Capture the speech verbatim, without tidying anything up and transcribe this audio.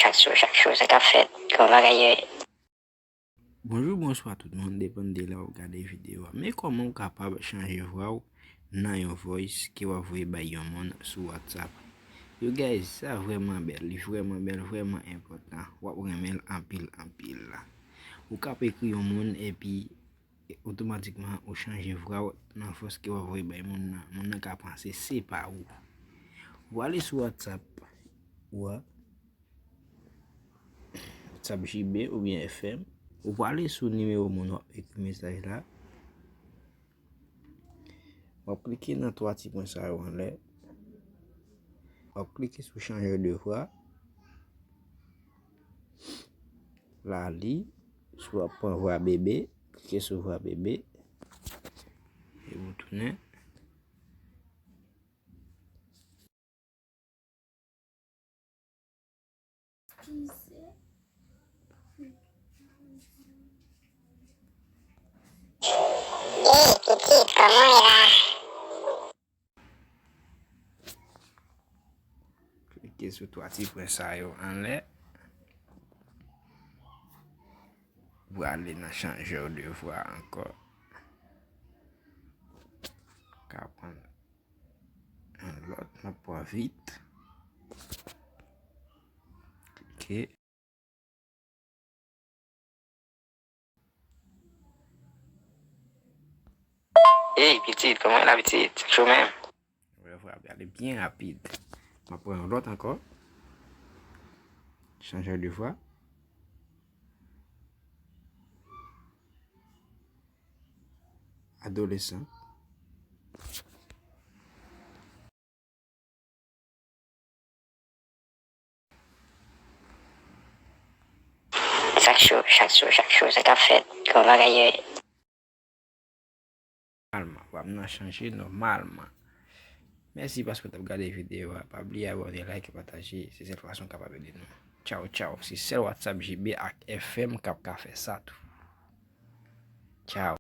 Chak jou, chak jou, sa k ap fèt? Kòman bagay yo ye? Bonjou, bonswa tout moun, depann de la w gade videyo a. Men kòman w kapab chanje vwa w nan yon voice ke w ap voye bay yon moun sou WhatsApp. Yo guys, sa vrèman bèl, li vrèman bèl, vrèman enpòtan. W ap renmen l anpil, anpil. Ou ka ap ekri yon moun epi otomatikman ou chanje vwa w nan voice ke w ap voye bay moun nan. Moun nan ka panse se pa ou. Ou ale sou WhatsApp ou a, WhatsApp J B oubyen F M. Ou prale sou nimewo moun w ap ekri mesaj la. W ap klike nan twa ti pwen sa yo anlè. W ap klike sou changeur de voix. La li, si w ap pran vwa bebe, klike sou vwa bebe. Epi w tounen. Hey, pitit, kòman w ye la? Klike sou twa ti pwen sa yo anlè. Prale nan changeur de voix ankò. Ka pran yon lòt, m ap pran vit. Klike. Hey, pitit, kòman w ye la, pitit? Cho menm? Vwa frape ale byen rapid. M ap pran yon lòt ankò. Changeur de voix. Adolesan. Chak jou, chak jou, chak jou, sa k ap fèt? Kòman bagay yo ye? Nòmalman, w ap nan chanje nòmalman. Mèsi paske w t ap gade videyo a. Pa bliye abòne, like, pataje. Se sèl fason w kapab ede nou. Tchaw, tchaw. Se sèl WhatsApp J B ak F M k ap ka fè sa tou. Tchaw.